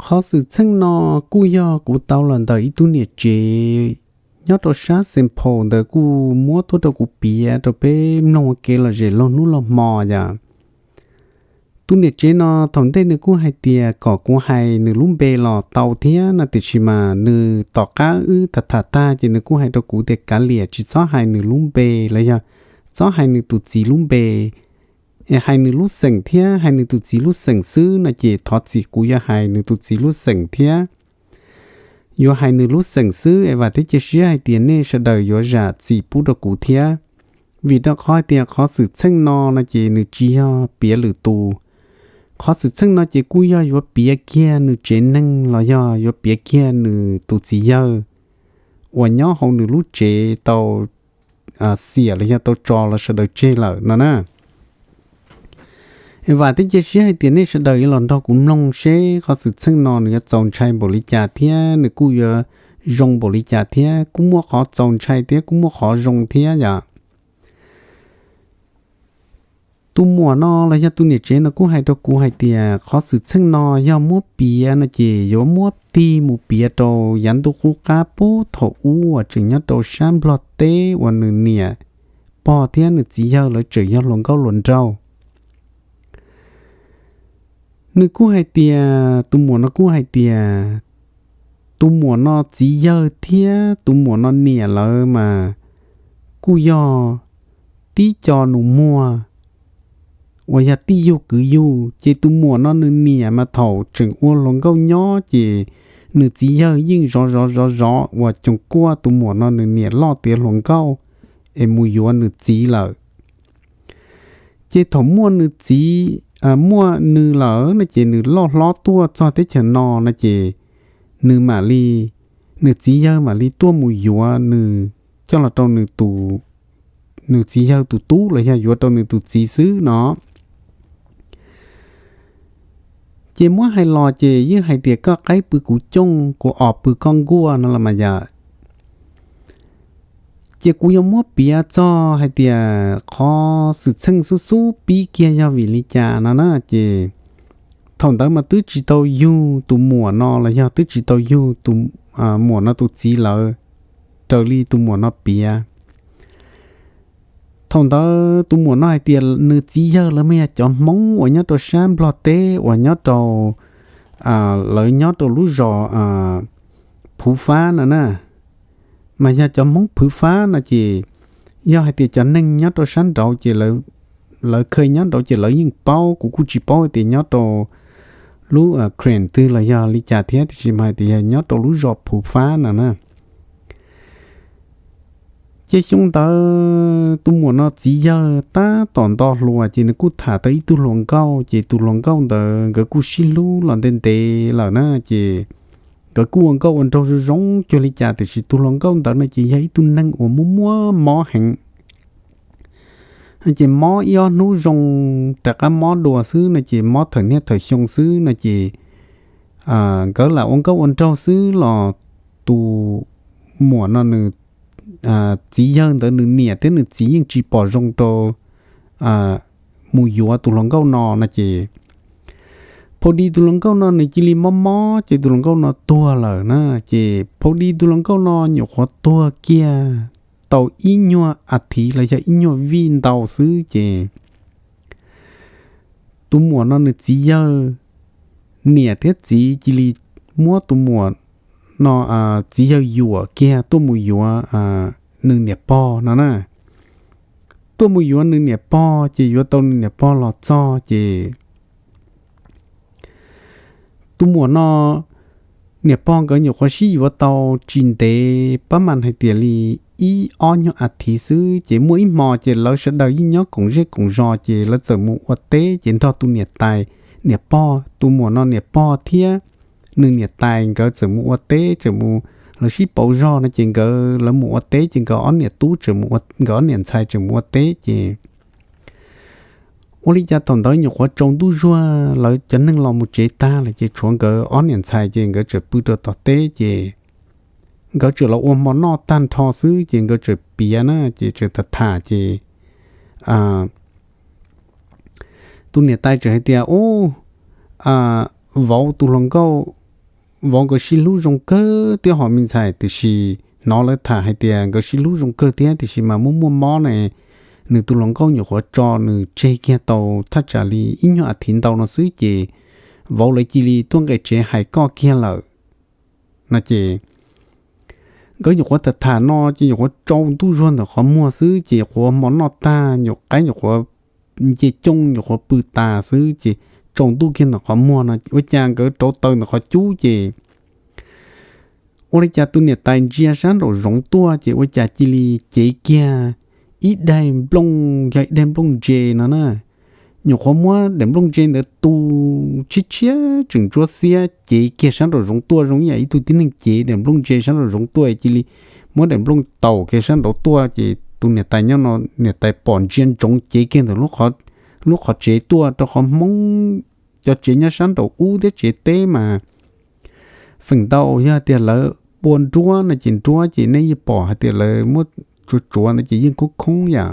Qhov xwm txheej no kuj yog kuv tau los ntawm ib tug niam tsev nyob rau sab Xees Phaus ntawd kuj muab tuaj rau kuv piav rau peb mloog ua kev lom zem laug hnub laug hmo yom. Tus niam tsev no thaum ntej nws kuj hais tias kom kuv hais nws lub npe los tau thiab no, tiam sis mas nws tom qab wb tham tham tag ces nws kuj hais rau kuv tias kav liam tsis txhob hais nws lub npe los yog txhob hais nws tus txiv lub npe, es hais nws lub xeem thiab hais nws tus txiv lub xeem xwb no ces thov txim kuv yuav hais nws tus txiv lub xeem thiab yuav hais nws lub xeem xwb es vam thiab cia siab hais tias nej sawv daws yuav zam txim pub rau kuv thiab. Vim rau qhov hais tias qhov xwm txheej no no ces nws tsis yog piav lwm tus. Qhov xwm txheej no ces kuj yog yuav piav kiag nws tsev neeg los yog yuav piav kiag nws tus txiv yawg uas nyob hauv nws lub tsev tau xiam los yog tau tso los sawv daws tseg lawm no na. Vam thiab cia siab hais tias nej sawv daws yuav los nrog kuv mloog seb qhov xwm txheej no nws yuav txaus ntshai npaum li cas thiab nws kuj yuav zoo npaum li cas thiab, kuj muaj qhov txaus ntshai thiab kuj muaj qhov zoo thiab yom. Tus muam no los yog tus niam tsev no kuj hais rau kuv hais tias qhov xwm txheej no yog muab piav no ces yuav muab tig mus piav rau yav ntuj qub qab puag thaum ub uas tseem nyob rau sab Nplog teb uas nws niam pog thiab nws txiv yawg lawv tseem yog hluas nkauj hluas nraug. Nws kuj hais tias, tus muam no kuj hais tias tus muam no txiv yawg thiab tus muam no niam lawv mas kuj yog tib co nus muag uas yog tij yug kwv yug, ces tus muam no nws niam mas thaum tseem ua hluas nkauj nyob ces nws txiv yawg yeej zov zov zov zov uas coos kuaj tus muam no nws niam loj tiav hluas nkauj es mus yuav nws txiv lawm. Ces thaum muaj nws txiv, muaj nws lawm no ces nws loj hlob tuaj txog teb chaws no no ces nws mam li, nws txiv yawg mam li tuaj mus yuav nws coj los rau nws tus, nws txiv yawg tus tub los yog yuav rau nws tus txiv xwb no. Ces muab hais los ces yeej hais tias koj qaib pw kuv cooj, kuv os pw koj nkuaj no los mas yom. Ces kuv yuav muab piav txog hais tias qhov xwm txheej xub xub pib kiag yog vim li cas no na ces thaum ntawd mas twb tsis tau yug tus muam no los yog twb tsis tau yug tus muam no tus txiv lawv raws li tus muam no piav. Thaum ntawd tus muam no hais tias nws txiv yawg lawv mas yog cov Hmoob uas nyob rau sab Nplog teb uas nyob rau, lawv nyob rau lub zos Phuv Fab no na. Mas yog cov Hmoob Phuv Fab no ces yog hais tias cov neeg nyob rau sab nraud ces lawv kheev nyob nraud ces lawv yeej paub, kuv kuj tsis paub hais tias nyob rau lub Karen twg los yog li cas thiab, tiam sis mas hais tias yog nyob rau lub zos Phuv Fab no na. Ces xyoo ntawd tus muam no txiv yawg tab tom nto hluas ces nws kuj tham tau ib tug hluas nkauj, ces tus hluas nkauj ntawd nkawd kuj sib hlub los ntev ntev lawm na, ces nkawd kuj ua nkauj ua nraug zoo zoo cuag li cas, tiam sis tus hluas nkauj ntawd no ces yog ib tug neeg uas muaj muaj mob heev. Ces mob ib ob hnub zoo, rov qab mob dua xwb no ces mob thawm niaj thawm xyoo xwb no ces nkawd lam ua nkauj ua nraug xwb los tus muam no nws txiv yawg ntawd nws niam thiab nws txiv yeej tsis pom zoo rau mus yuav tus hluas nkauj no no ces phau di tus hluas nkauj no nws cia li mob mob ces tus hluas nkauj no tuag lawm na. Ces phau di tus hluas nkauj no nyuam qhuav tuag kiag tau ib nyuag a thiv los yog ib nyuag vij ntau xwb ces tus muam no nws txiv yawg, niam thiab txiv cia li muab tus muam no txiv yawg yuam kiag tuaj mus yuav nws niam pog no na. Tuaj mus yuav nws niam pog ces yuav tau nws niam pog los txog ces tus muam no niam pog nkawd nyuam qhuav sib yuav tau tsis ntev pab mas hais tias li ib ob nyuag a thiv xwb ces muaj ib hmo ces lawv sawv daws yeej nyob koom zej koom zos ces lawv txawm mus ua teb ces nrog tus niam tais, niam pog, tus muam no niam pog thiab nws niam tais nkawd txawm mus ua teb, txawm mus, lawv sib pauv zog no ces nkawd lawv mus ua teb ces nkawd ob niam tub, nkawd ob niam ntxhais txawm mus ua teb ces ua li cas thaum ntawd nyuam qhuav tsaus ntuj zuag lawv cov neeg los mus tsev tag lawm ces tshuav nkawd ob niam ntxhais ces nkawd txawm pw rau tom teb ces nkawd txawm los ua hmo noj tag nrho xwb ces nkawd txawm piav na ces txawm tham tham ces tus niam tais txawm hais tias, Ub, vauv tus hluas nkauj vauv nkawd sib hlub zoo kawg thiab hos me ntxhais, tiam sis hnov lawv tham hais tias nkawd sib hlub zoo kawg thiab tiam sis mas muaj muaj mob ne, nws tus hluas nkauj nyuam qhuav tso nws tseg kiag tau thaj tsam li ib nyuag a thiv ntau no xwb ces vauv lawv cia li tuaj nqis tsev hais koj kiag lawm no ces nkawd nyuam qhuav tham tham no ces nyuam qhuav tsaus ntuj zuag ntawm qhov muag xwb ces nyuam qhuav hmo noj tag nyuam qaib nyuam qhuav nce cooj nyuam qhuav pw tas xwb ces tsaus ntuj kiag ntawm qhov muag no ua cas nkawd rauv taws ntawm qhov cub ces ua li cas tus niam tais ntsia sab nraum zoov tuaj ces ua cas cia li cev kiag ib daig nplooj, yog ib daig nplooj ntse no na. Nyuam qhuav muab daim nplooj ntse ntawd tu tshiab tshiab tseem ntsuab xiab cev kiag sab nraum zoov tuaj zoo ib yam ib tug tib neeg cev daim nplooj ntse sab nraum zoov tuaj cia li muab daim nplooj taus kiag sab nraud tuaj ces tus niam tais nyob no niam tais pom ntsia ntsoov cev kiag ntawm lub qhov tsev tuaj rau qhov Hmoob cov tsev nyob sab nraum ub thiab tsev teb mas feem ntau yog tias lawv pua nruab no ces nruab ces nej yeej pom hais tias lawv muab tsuav tsuav ntawd ces yeej khoob khoob yam.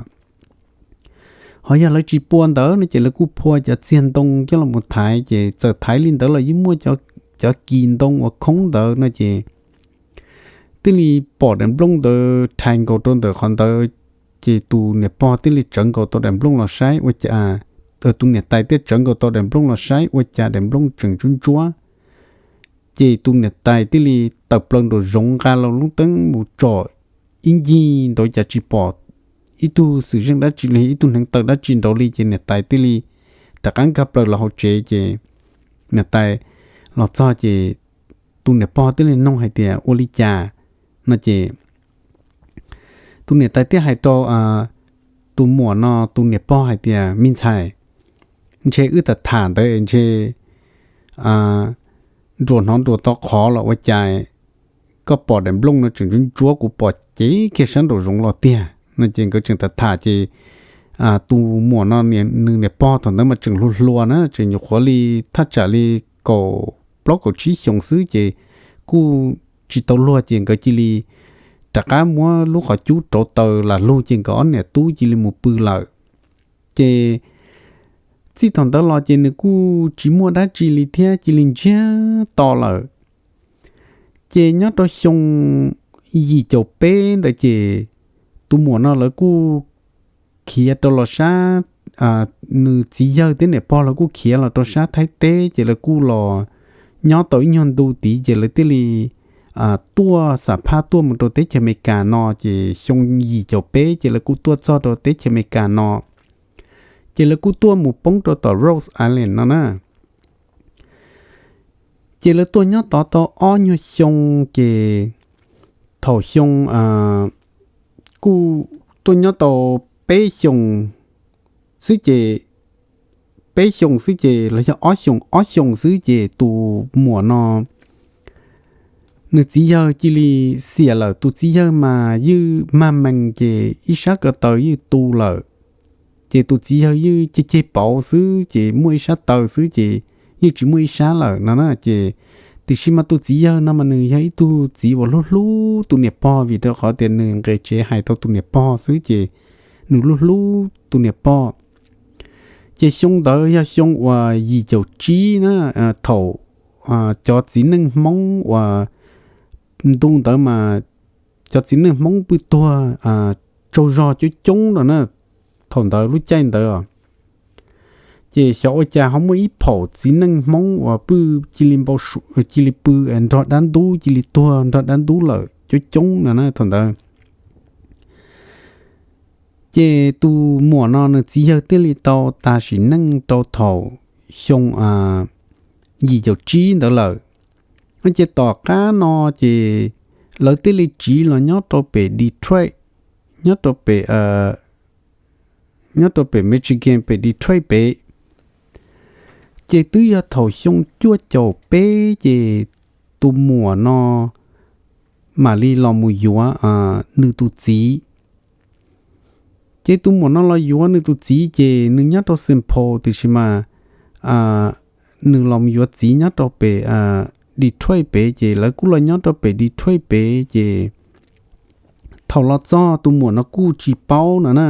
Ho yog lawv tsis pua ntawd no ces lawv kuj phua cov txiag ntoo coj los thaiv ces txawm thaiv li ntawd los yeej muaj cov kis ntoo uas khoob ntawd no ces thiaj li pom daim nplooj ntawd rhais nkaus rau ntawm qhov ntawd ces tus niam pog thiaj li tsawv nkaus tau daim nplooj los saib ua cas, tus niam tais thiaj tsawv nkaus tau daim nplooj los saib ua cas daim nplooj tseem ntsuab ntsuab. Ces tus niam tais thiaj li tawm plaws nraum zoov nqa los lub teeb mus tsom ib ncig nraud cas tsis pom ib tug xwm zeej dab tsi li ib tug hneev taw dab tsi nraud li ces niam tais thiaj li rov qab nkag plaws los hauv tsev ces niam tais los txog ces tus niam pog thiaj li noog hais tias ua li cas no ces tus niam tais thiaj hais rau tus muam no tus niam pog hais tias me ntxhais, ntshe wb tham tham ntawd ntshe nruas hnov nruas tau qhov los ua cas koj pom daim nplooj no tseem ntsuab ntsuab kuv pom cev kiag sab nraum zoov los tiag no ces nkawd tseem tham tham ces tus muam no nws niam pog thaum ntawd mas tseem hluas hluas na tseem nyuam qhuav li thaj tsam li kaum plaub kaum tsib xyoos xwb ces kuj tsis tau luag ces nkawd cia li rov qab muab lub qhov cub rauv taws lam lug ces nkawd ob niam tub cia li mus pw lawm. Ces txij thaum ntawd los ces nws kuj tsis muaj dab tsi li thiab cia li ntsiag to lawm. Ces nyob rau xyoo yim caum peb ntawd ces tus muam no lawv kuj khiav rau los sab, nws txiv yawg thiab niam pog lawv kuj khiav los rau sab Thaib teb ces lawv kuj los nyob tau ib nyuag ntu tid ces lawv thiaj li tuaj xam phaj tuaj mus rau teb chaws Amelikas no ces xyoo yim caum peb ces lawv kuj tuaj txog rau teb chaws Amelikas no ces lawv kuj tuaj mus poob rau tom Rhode Island no na. Ces lawv tuaj nyob tod tau ob nyuag xyoo ces thaum xyoo kuj tuaj nyob tau peb xyoos xwb ces, peb xyoos xwb ces los yog ob xyoos ob xyoos xwb ces tus muam no nws txiv yawg cia li xiam lawm. Tus txiv yawg mas ywj mag mees ces ib sab ko taw ywj tu lawm. Ces tus txiv yawg ywj ceg ceg pauv xwb ces muaj ib sab taw xwb ces ywj tsis muaj ib sab lawm no na ces tiam sis mas tus txiv yawg no mas nws yog ib tug txiv uas hlub hlub tus niam pog vim rau qhov tias nws nqis tsev hais tau tus niam pog xwb ces nws hlub hlub tus niam pog. Ces xyoo ntawd yog xyoo uas yim caum tsib na, thaum cov txiv neej Hmoob uas ntu ntawd mas cov txiv neej Hmoob pw tuag tsaug zog coob coob no na. Thaum ntawd lub caij ntawd ces xyov ua cas ho muaj ib phaum txiv neej Hmoob uas pw cia li npau, cia li pw nrog dab ntub cia li tuag nrog dab ntub lawm coob coob no na thaum ntawd. Ces tus muam no nws txiv yawg thiaj li tau tas sim neej rau thaum xyoo yim caum tsib ntawd lawm. Ces tom qab no ces lawv thiaj li tsiv los nyob rau pem Detroit, nyob rau pem, nyob rau pem Michigan pem Detroit pem. Ces twb yog thaum xyoo cuaj caum peb ces tus muam no mam li los mus yuav nws tus txiv. Ces tus muam no los yuav nws tus txiv ces nws nyob rau Saint Paul tiam sis mas nws los yuav txiv nyob rau pem Detroit pem ces lawv kuj los nyob rau pem Detroit pem ces thaum los txog tus muam no kuj tsis paub no na.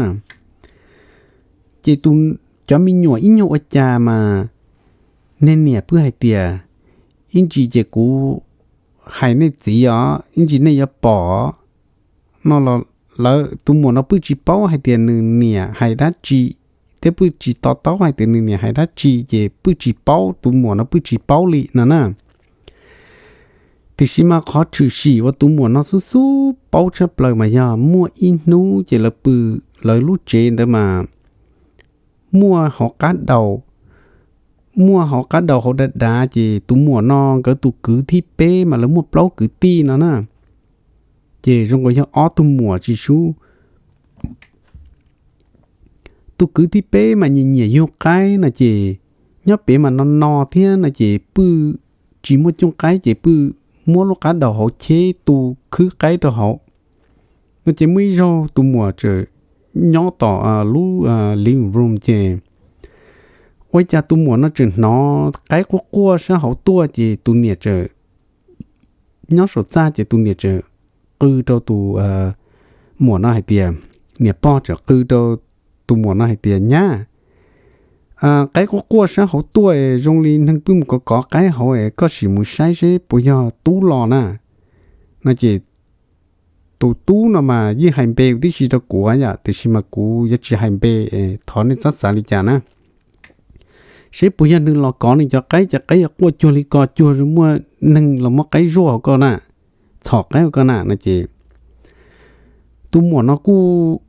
Ces cov me nyuam ib nyuag ua cas mas nej niam pw hais tias ib ntsis ces kuv hais nej txiv os, ib ntsis nej yuav pom no los lawv tus muam no pwj tsis paub hais tias nws niam hais dab tsi, thiab pwj tsis to taub hais tias nws niam hais dab tsi, ces pwj tsis paub, tus muam no pwj tsis paub li no na. Tiam sis mas qhov tshwm sim uas tus muam no xub xub paub tshaj plaws mas yog muaj ib hnub ces lawv pw, lawv lub tsev ntawd mas muaj hauv qab daus, muaj hauv qab daus hauv dav dav, ces tus muam no nkawd tus kwv thib peb mas lawv muaj plaub kwv tij no na, ces zoo nkaus yog ob tug muam tsis sub. Tus kwv thib peb mas nyiam nyiam yug qaib no ces nyob pem mas no no thiab no ces pwj tsis muaj cooj qaib ces pwj muab lub qab daus hauv cheb tu khwb qaib rau hauv no ces muaj ib zaug tus muam tseem nyob tom lub living room ces ua cas tus muam no tseem hnov qaib quaj quaj sab hauv tuaj ces tus niam tseem nyob saum txaj ces tus niam tseem qw rau tus muam no hais tias, niam pog tseem qw rau tus muam no hais tias, nyab, qaib quaj quaj sab hauv tuaj es zoo li neeg pwj mus kov kov qaib hauv es koj sim mus saib seb puas yog tub los na. No ces tus tub no mas yeej hais npe tib si rau kuv yom, tiam sis mas kuv yuav tsis hais npe, thov nej txhob xav li cas na. Seb puas yog nws los kov nws cov qaib, cov qaib yuav quaj cuag li ko, cuag muaj neeg los muab qaib zuaj hauv ko na, txhom qaib hauv ko na no ces tus muam no kuj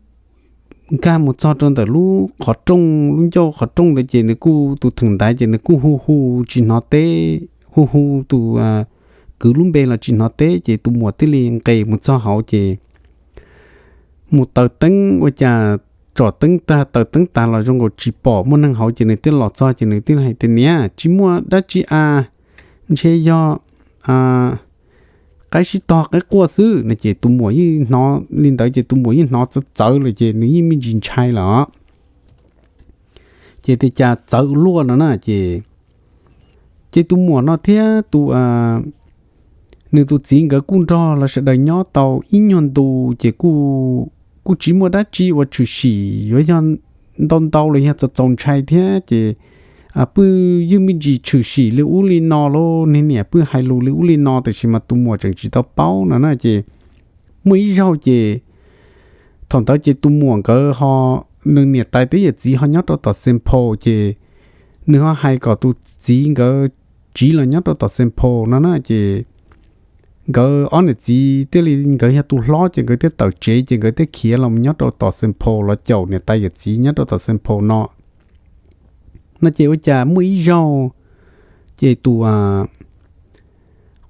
nkag mus txog rau ntawm lub qhov rooj, lub ncauj qhov rooj ntawd ces nws kuj, tus theem ntaiv ces nws kuj hu hu tsis hnov teb, hu hu tus kwv lub npe los tsis hnov teb, ces tus muam thiaj li nqes mus txog hauv ces mus taws teeb, ua cas tsom teeb tag taws teeb tas los zoo nkaus tsis pom muaj neeg hauv ces nws thiaj los txog ces nws thiaj hais tias, niam, tsis muaj dab tsi a, ntshe yog qaib sib tog qaib quaj xwb no ces tus muam yeej hnov li ntawd ces tus muam yeej hnov txawv txawv lawm ces nws yeej me ntsis ntshai lawm. Ces tias cas txawv ua luaj no na ces, ces tus muam no thiab tus, nws tus txiv nkawd kuj nrog lawv sawv daws nyob tau ib nyuag ntu ces kuj tsis muaj dab tsi uas tshwm sim yuav yog ntau ntau los yog txaus txaus ntshai thiab ces pwj yeej me ntsis tshwm sim li ub li no lauj, niag niam pwj hais lus li ub li no, tiam sis mas tus muam tseem tsis tau paub no na ces muaj ib zaug ces thaum ntawd ces tus muam nkawd ho, nws niam tais thiab yawm txiv ho nyob rau tom Saint Paul ces nws ho hais kom tus txiv nkawd tsiv los nyob rau tom Saint Paul no na ces nkawd ob niam txiv thiaj li, nkawd yog tus hlob ces nkawd thiaj tawm tsev ces nkawd thiaj khiav los nyob rau tom Saint Paul los caum niam tais yawm txiv nyob rau tom Saint Paul no. No ces ua cas muaj ib zaug ces tus,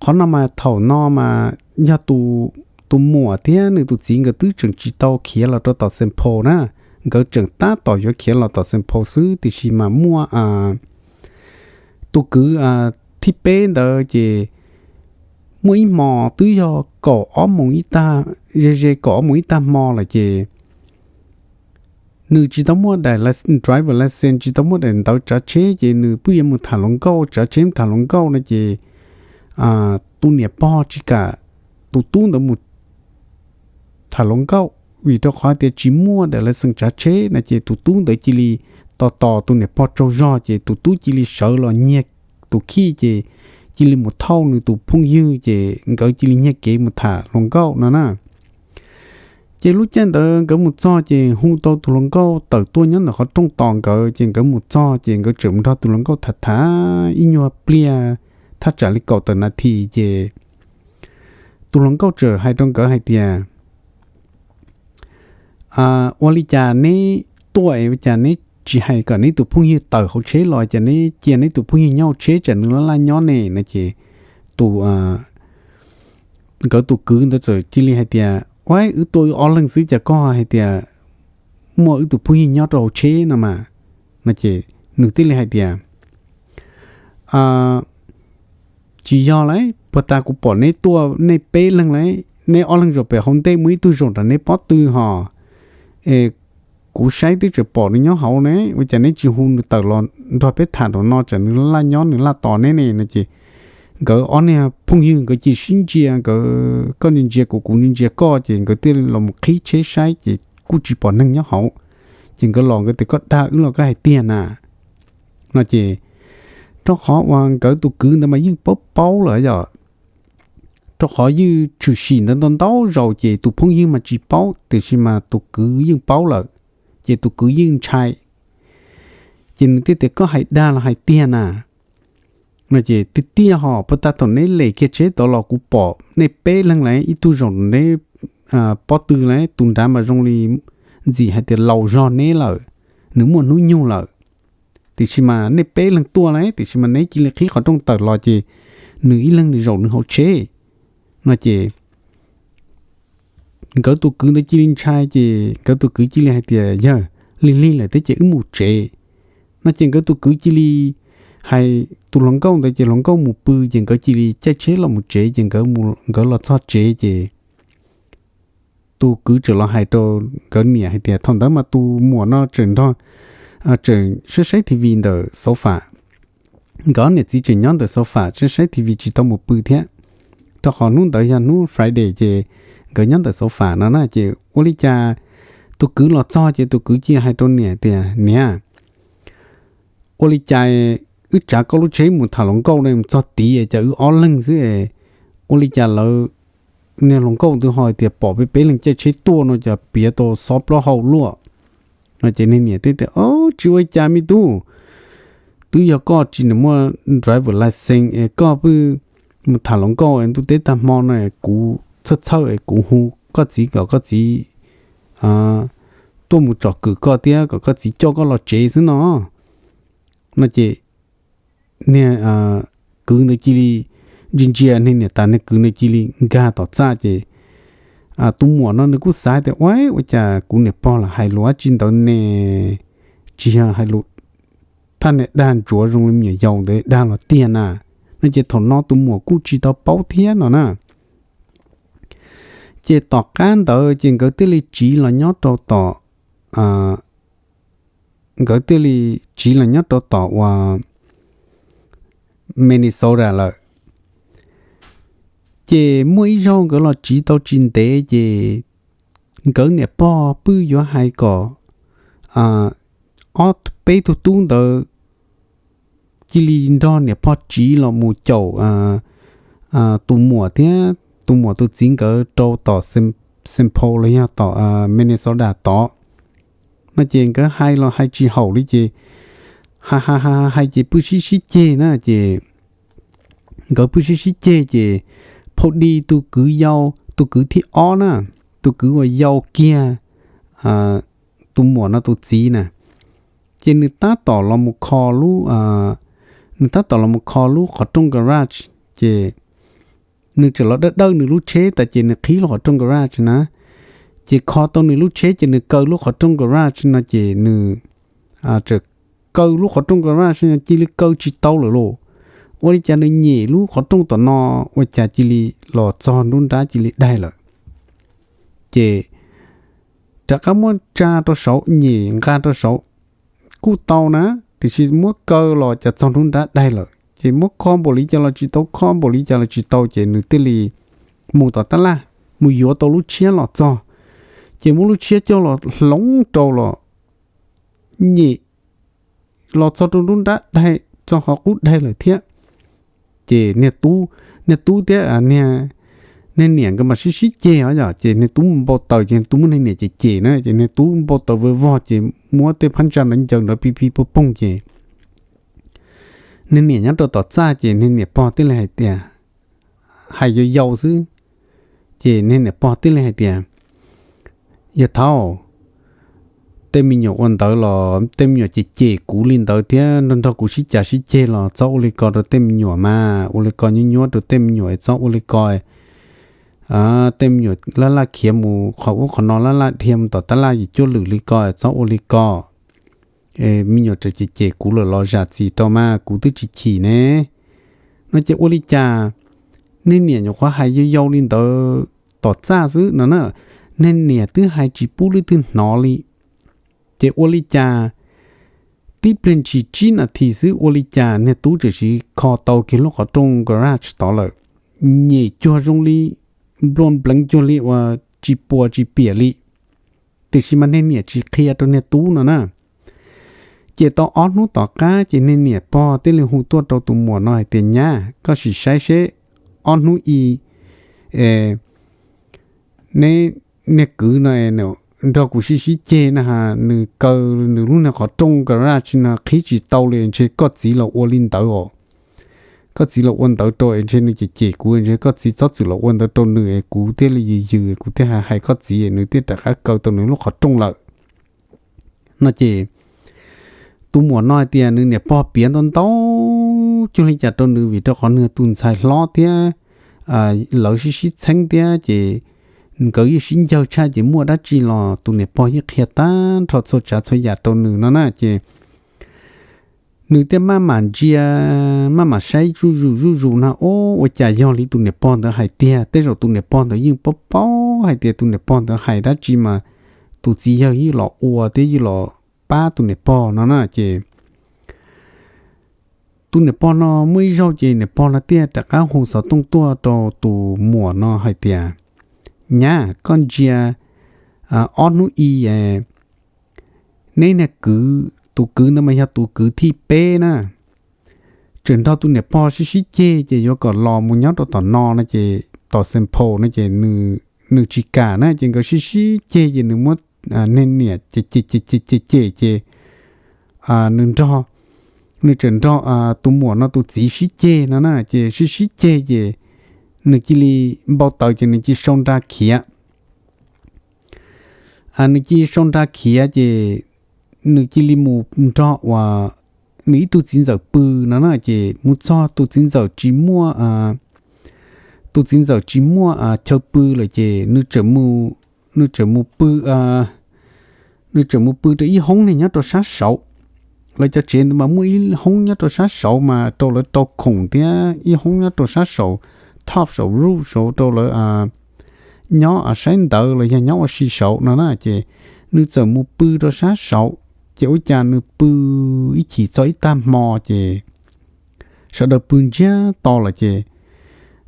qhov no mas thaum no mas yog tus muam thiab nws tus txiv nkawd twb tseem tsis tau khiav los rau tom Saint Paul na, nkawd tseem tab tom yuav khiav los tom Saint Paul xwb tiam sis mas muaj tus kwv thib peb ntawd ces muaj ib hmo twb yog kaum ob moos ib tag, ze ze kaum ob moos ib tag hmo lawm ces nws tsis tau muaj daim driver license, tsis tau muaj daim ntawv tsav tsheb ces nws pheej yuav mus tham hluas nkauj, tsav tsheb mus tham hluas nkauj no ces tus niam pog tsis kam tus tub ntawd mus tham hluas nkauj vim rau qhov tias tsis muaj daim license tsav tsheb no ces tus tub ntawd cia li tos tos tus niam pog tsaug zog ces tus tub cia li sawv los nyiag tus khij ces cia li mus thauj nws tus phooj ywg ces nkawd cia li nyiag kev mus tham hluas nkauj no na. Ces lub caij ntawd nkawd mus txog ces hu tau tus hluas nkauj tawm tuaj nyob ntawm qhov rooj tos nkawd ces nkawd mus txog ces nkawd tseem nrog tus hluas nkauj tham tham ib nyuag pliag thaj tsam li kaum tawm nas this ces tus hluas nkauj tseem hais rau nkawd hais tias, ua li cas neb tuaj es ua cas neb tsis hais kom neb tus phooj ywg tawm hauv tsheb los, cas neb cia neb tus phooj ywg nyob hauv tsheb tsam nws laj laj nyob ne no ces tus, nkawd tus kwv ntawd txawm cia li hais tias, ua wb tuaj wb ob leeg xwb cas koj hais tias muaj wb tus phooj ywg nyob rau hauv tsheb no mas, no ces nws thiaj li hais tias, tsis yog lauj, puag ta kuv pom neb tuaj nej peb leeg lauj, neb ob leeg zaum pem hauv ntej muaj ib tug zaum nram neb pob tw hos, es kuv saib twb tseem pom nws nyob hauv ne, ua cas neb tsis hu nws tawm los nrog peb tham nraum no tsam nws laj nyob nws laj tos neb ne no ces nkawd ob niag phooj ywg nkawd cia li sib ntsia, nkawd koj ntsia ntsia kuv kuv ntsia ntsia koj ces nkawd thiaj los mus qhib tsheb saib ces kuj tsis pom neeg nyob hauv. Ces nkawd los nkawd tias koj dag wb los koj hais tiag na no ces rau qhov uas nkawd tus kwv ntawd mas yeej paub paub lawm yom, rau qhov yeej tshwm sim ntawd ntau ntau zaus ces tus phooj ywg mas tsis paub, tiam sis mas tus kwv yeej paub lawm, ces tus kwv yeej ntshai. Ces nws thiaj tias, koj hais dag los hais tiag na? No ces, tiag tiag hos, puag ta thaum neb lem kiag tsheb tod los kuv pom nej peb leeg lawm, ib tug zaum neb pob tw lawm, tus nrad mas zoo li ntxim hais tias laus zog neb lawm, nws muaj hnub nyoog lawm. Tiam sis mas nej peb leeg tuaj lawm, tiam sis mas neb cia li qhib qhov rooj tawm los ces nws ib leeg nws zaum nws hauv tsheb. No ces nkawd tus kwv ntawd cia li ntshai, ces nkawd tus kwv cia li hais tias, yawg, lig lig lawm thiab ces wb mus tsev. No ces nkawd tus kwv cia li hais tus hluas nkauj ntawd, ces hluas nkauj mus pw, ces nkawd cia li caij tsheb los mus tsev, ces nkawd los txog tsev ces tus kwv txawm los hais rau nkawd niam hais tias, thaum ntawd mas tus muam no tseem nrog, tseem saib saib T V ntawm sofa. Nkawd niam txiv tseem nyob ntawm sofa saib saib T V tsis tau mus pw thiab, rau qhov hnub ntawd yog hnub Friday ces nkawd nyob ntawm sofa no na. Ces ua li cas tus kwv los txog ces tus kwv cia hais rau niam tias, niam, ua li cas wb tsav koj lub tsheb mus tham hluas nkauj ne, mus txog tid cas wb ob leeg xwb es, ua li cas lawv, niag hluas nkauj ntawd ho hais tias pom peb peb leeg caij tsheb tuaj no cas piav tau xob plaub hau luaj. No ces niag niam teb tias, o, tsis ua li cas me tub, twb yog koj tsis muaj driver license es koj pheej mus tham hluas nkauj es ntuj teb tag hmo no kuv txhawj txhawj es kuv hu koj txiv kom koj txiv tuaj mus tsom kwm koj thiab kom koj txiv coj koj los tsev xwb no. No ces niag kwv ntawd cia li ntsia ntsia niag niam tas, niag kwv ntawd cia li nkag tom txaj ces tus muam no nws kuj xav tias, ua, ua cas kuv niam pog los hais lus dab tsi ntawd ne, tsis yog hais lus thaj niag dag ntsuav zoo li me nyuam yaus ntawd dag los tiag na. No ces thaum no tus muam kuj tsis tau paub thiab no na. Ces tom qab ntawd ces nkawd thiaj li tsiv los nyob rau tom, nkawd thiaj li tsiv los nyob rau tom uas Minnesota lawm. Ces muaj ib zaug nkawd los tsiv tau tsis ntev ces nkawd niam pog pheej yuav hais kom ob peb tug tub ntawd cia li nrog niam pog tsiv los mus caum tus muam thiab tus muam tus txiv nkawd rau tom Saint Paul los yog tom Minnesota tod. No ces nkawd hais los hais tsis haum li ces hais hais hais hais ces pheej sib sib ceg na ces nkawd pheej sib sib ceg ces phau di tus kwv yau, tus kwv thib ob na, tus kwv uas yau kiag tus muam no tus txiv na, ces nws tab tom los mus kho lub, nws tab tom los mus kho lub qhov rooj garage ces nws tseem los dawj dawj nws lub tsheb tas ces nws qhib lub qhov rooj garage na, ces kho tau nws lub tsheb ces nws kaw lub qhov rooj garage no ces nws tseem kaw lub qhov rooj garage no cia li kaw tsis tau lawm lauj. Ua li cas nws nyem lub qhov rooj tom no ua cas cia li los txog nruab nrab cia li daig lawm. Ces rov qab muab tsa rau saud nyem nqa rau saud kuj tau na, tiam sis muab kaw los cas txog nruab nrab daig lawm ces muab kho npaum li cas los tsis tau, kho npaum li cas los tsis tau ces nws thiaj li mus tom tab laj mus yuav tau lub tshiab los txog, ces muab lub tshiab coj los hloov rau los nyem los txog rau nruab nrab daig, txog qhov qub daig lawm thiab. Ces niag tub, niag tub thiab niag niam nkawd mas sib sib ceg os yom, ces niag tub mus npau taws ces niag tub muab niag niam cem cem na, ces niag tub npau taws vag vog ces muab tej phab ntsa ntawd ncaws nrov pig pig poog poog ces niag niam nyob rau tom txaj ces niag niam pog thiaj li hais tias, hais yau yau xwb, ces niag niam pog thiaj li hais tias, yawg thaub, tej me nyuam ua ntawd los tej me nyuam cem cem kuv li ntawd thiab nrog nrog kuv sib cav sib ceg los txhob ua li ko rau tej me nyuam mas, ua li ko nyuab nyuab rau tej me nyuam es txhob ua li ko. Tej me nyuam laj laj khiav mus qhov ub qhov no, laj laj dhia mus tom tab laj yim cuab lwm li ko, txhob ua li ko. Me nyuam tseem cem cem kuv lawm los zam txim rau mas kuv twb tsis chim ne. No ces ua li cas niag niam nyuam qhuav hais yau yau li ntawd tom txaj xwb no na, niag niam twb hais tsis pub leej twg hnov li. Ces ua li cas tib pliag ntshis tsib nas this xwb ua li cas niag tub tseem siv kho tau kiag lub qhov rooj garage tod lawm, nyem cuag zoo li nplua npleev cuag li uas tsis puas tsis piam li, tiam sis mas niag niam tsis qhia rau niag tub no na. Ces tau ob hnub tom qab ces niag niam pog thiaj li hu tuaj rau tus muam no hais tias, nyab, koj sim saib seb ob hnub i es neb niag kwv no nrog kuv sib sib ceg na has, nws kaw nws lub niag qhov rooj kaw raj tsi no qhib tsis tau li, ntshe koj txiv los ua li ntawd os. Koj txiv los ua ntawd rau es ntshe nws cem cem kuv, ntshe koj txiv txhob txwm los ua ntawd rau nws es kuv thiaj li yws yws, kuv thiaj hais hais koj txiv, nws thiaj rov qab kaw tau nws lub qhov rooj lawm. No ces tus muam no hais tias nws niam pog piav ntau ntau cuag li cas rau nws, vim rau qhov nws tus ntxhais hlob thiab lawv sib sib txheeb thiab ces nkawd yeej sib ncawg tshaj, ces muaj dab tsi los tus niam pog yeej qhia tag nrho txhua tsav txhua yam rau nws no na. Ces nws thiaj maj mam ntsia, maj mam saib zuj zus zuj zus na, o, ua cas yog li tus niam pog ntawd hais tiag. Tej zaum tus niam pog ntawd yeej paub paub hais tias tus niam pog ntawd hais dab tsi mas tus txiv yawg yeej los ua thiab yeej los pab tus niam pog no na. Ces tus niam pog no muaj ib zaug ces niam pog no thiaj rov qab hu xov tooj tuaj rau tus muam no hais tias, nyab, koj ntsia, ob hnub i neb niag kwv, tus kwv ntawd mas yog tus kwv thib peb na, tseem nrog tus niam pog sib sib ceg ces yuav kom los mus nyob rau tom no no ces tom Xeem Phos no ces nws tsis kam na, ces nkawd sib sib ceg ces nws muab niag niam ces ces ces ces ces ces ces nws nrog, nws tseem nrog tus muam no tus txiv sib ceg no na, ces sib sib ceg ces nws cia li npau taws ces nws cia li sau nra khiav. Nws cia li sau nra khiav ces nws cia li mus nrog uas nws ib tug txiv ntxawm pw no na, ces mus txog tus txiv ntxawm tsis muaj, tus txiv ntxawm tsis muaj chaw pw lawm ces nws tseem mus pw, nws tseem mus pw rau ib hoob niag nyob rau sab saud. Lawv cov tsev ntawd mas muaj ib hoob nyob rau sab saud mas rau lawv rau khoom thiab ib hoob nyob rau sab saud, top saum roof saud rau lawv nyob saib ntawv los yog nyob ua si saud no na, ces nws txawm mus pw rau sab saud. Ces ua cas nws pw ib chim txog ib tag hmo ces sawv daws pw ntsiag to lawm ces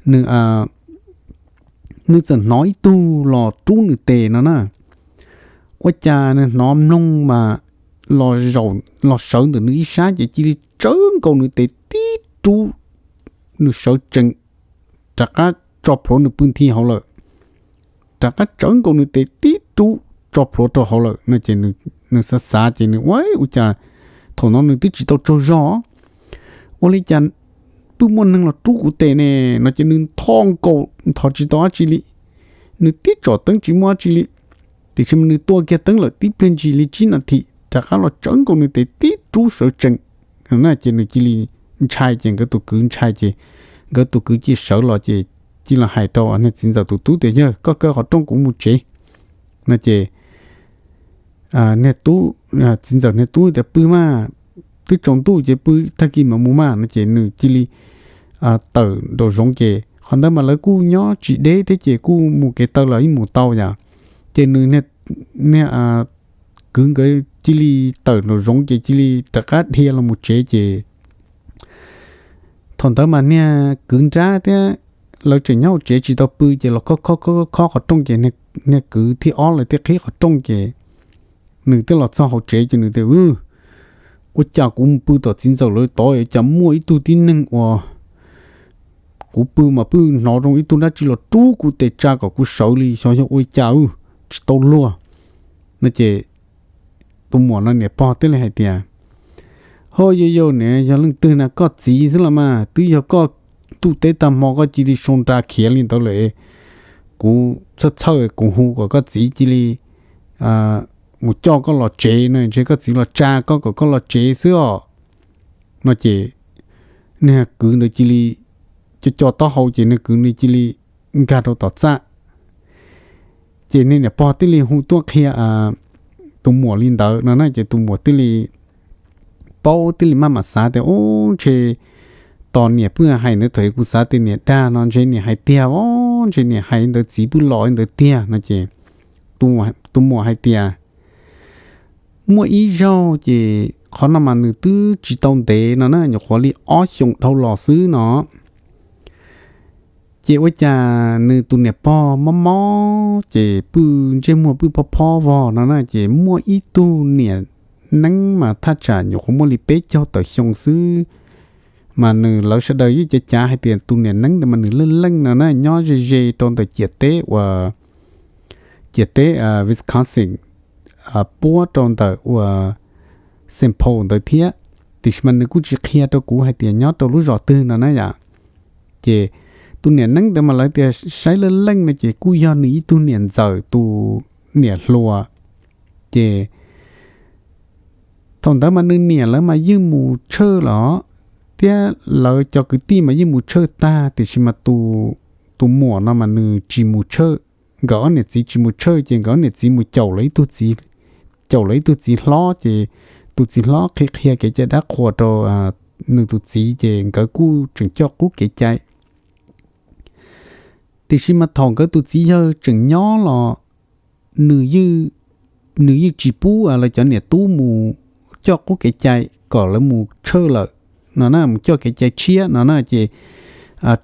nws, nws txawm hnov ib tug los rub nws tes no na. Ua cas nws hnov mloog mas los sawv ntawm nws ib sab ces cia li tsawv nkaus nws tes tib rub, nws sawv tsees rov qab tso plhuav nws pw nthi hauv lawm. Rov qab tsawv nkaus nws tes tib rub tso plhuav rau hauv lawm no ces nws xav xav ces nws ua, ua cas thaum no nws twb tsis tau tsaug zog, ua li cas pw muaj neeg los rub kuv tes ne no ces nws ntho nkaus ntho tsis tau dab tsi li. Nws tib tsom teeb tsis muaj dab tsi li, tiam sis mas nws tua kiag teeb lawm tib pliag ntsis li tsib nas this rov qab los tsawv nkaus nws tes tib rub sawv tsees na, ces nws cia li ntshai ces nkawd tus kwv ntshai ces nkawd tus kwv cia li sawv los ces cia li los hais rau niag txiv ntxawm tus tub tias, yawg, koj kaw qhov rooj kuv mus tsev no ces niag tub, txiv ntxawm niag tub tias, pw mas, twb tsaus ntuj ces pw, tag kis mam mus mas no ces nws cia li tawm nraum zoov ces qhov ntawd mas lawv kuj nyob tsis deb thiab ces kuj mus kev taw los yeej mus tau yom. Ces nws niag kwv nkawd cia li tawm nraum zoov ces cia li rov qab dhia los mus tsev ces thaum ntawd mas niag kwv nrab thiab lawv tseem nyob hauv tsev tsis tau pw ces los khob khob khob khob qhov rooj ces niag kwv thib ob lawv thiaj qhib qhov rooj ces nws thiaj los txog hauv tsev ces nws tias, ua cas kuv mus pw tom txiv ntxawm lawv tod cas muaj ib tug tib neeg uas kuv pw mas pw hnov zoo ib tug dab tsi los rub kuv tes tsa kom kuv sawv li, xyov yog ua li cas, tsis tau luag no ces tus muam no niam pog thiaj li hais tias, ho yau yau, nws yog leej twg na, koj txiv xwb los mas, twb yog koj ntuj teb tag hmo koj cia li sau nra khiav li ntawd lawm, kuv txhawj txhawj kuv hu kom koj txiv cia li mus coj koj los tsev no, ntshe koj txiv los tsa koj kom koj los tsev xwb os no ces niag kwv ntawd cia li co co taub hau ces niag kwv nws cia li nkag rau tom txaj. Ces niag niam pog thiaj li hu tuaj qhia tus muam li ntawd no na ces tus muam thiaj li paub thiaj li maj mam xav tias, ub, ntshe tos niam pw hais ntawd thaum kuv xav tias niam dag no ntshe niam hais tiag os, ntshe niam hais ntawd txiv pw los ntawd tiag no ces tus muam hais tias, muaj ib zaug ces qhov no mas nws twb tsis tau ntev no na, nyuam qhuav li ob xyoos dhau los xwb no. Ces ua cas nws tus niam pog mob mob ces pw ntsej muag pw phob phob vog no na, ces muaj ib tug niam neeb mas thaj tsam nyuam qhuav muaj li peb caug tawm xyoo xwb, mas nws lawv sawv daws yeej cav cav hais tias tus niam neeb ntawd mas nws leej leej no na nyob ze ze rau ntawm ciam teb uas ciam teb Wisconsin puab rau ntawm uas Saint Paul ntawd thiab. Tiam sis mas nws kuj tsis qhia rau kuv hais tias nyob rau lub zos twg no na yom. Ces tus niam neeb ntawd mas lawv tias saib leej leej no ces kuj yog nws ib tug niam ntxawm tus niam hluas. Ces thaum ntawd mas nws niam lawv mas yeej mus tshawj los thiab lawv cov kwv tij mas yeej mus tshawj tag, tiam sis mas tus muam no mas nws tsis mus tshawj. Nkawd ob niam txiv tsis mus tshawj ces nkawd ob niam txiv mus caum lawv ib tug txiv, caum lawv ib tug txiv hlob ces tus txiv hlob qhia qhia kev cai dab qhuas rau nws tus txiv ces nkawd kuj tseem coj qub kev cai. Tiam sis mas thaum nkawd tus txiv yawg tseem nyob los nws yeej tsis pub lawv cov niam tub mus coj qub kev cai kom lawv mus tshawj lawm no na, mus coj kev cai tshiab no na. Ces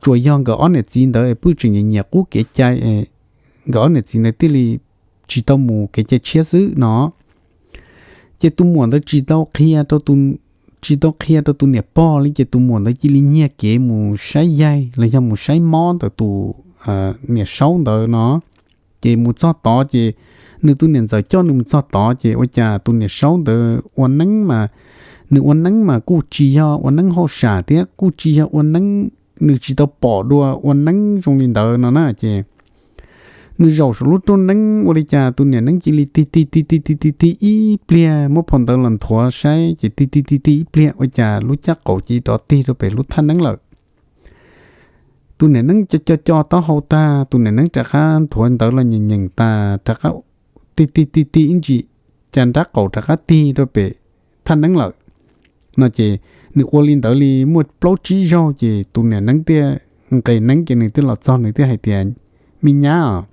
tsuas yog nkawd ob niam txiv ntawd pw tseem nyiam nyiam qub kev cai, nkawd ob niam txiv ntawd thiaj li tsis tau mus kev cai tshiab xwb no. Ces tus muam ntawd tsis tau qhia rau tus, tsis tau qhia rau tus niam pog li, ces tus muam ntawd cia li nyiag kev mus saib yaig los yog mus saib mob ntawm tus niam saub ntawd no. Ces mus txog tod ces nws tus niam ntxawm coj nws mus txog tod ces ua cas tus niam saub ntawd ua neeb mas, nws ua neeb mas kuj tsis yog ua neeb hauj sam thiab kuj tsis yog ua neeb, nws tsis tau pom dua ua neeb zoo li ntawd no na. Ces nws zaum saum lub rooj neeb ua li cas tus niam neeb cia li tig tig tig tig tig tig tig ib pliag, muab phau ntawv los nthuav saib ces tig tig tig tig ib pliag ua cas lub caj qaum cia li rov tig rau pem lub thaj neeb lawm. Tus niam neeb co co co taub hau tag, tus niam neeb rov qab nthuav ntawv los nyeem nyeem tas rov qab tig tig tig tig ib ntsis, cas nrab qaum rov qab tig rau pem thaj neeb lawm no. Ces nws ua li ntawd li muaj plaub tsib zaug ces tus niam neeb thiaj nqes neeb ces nws thiaj los txog nws thiaj hais tias, Me nyab os,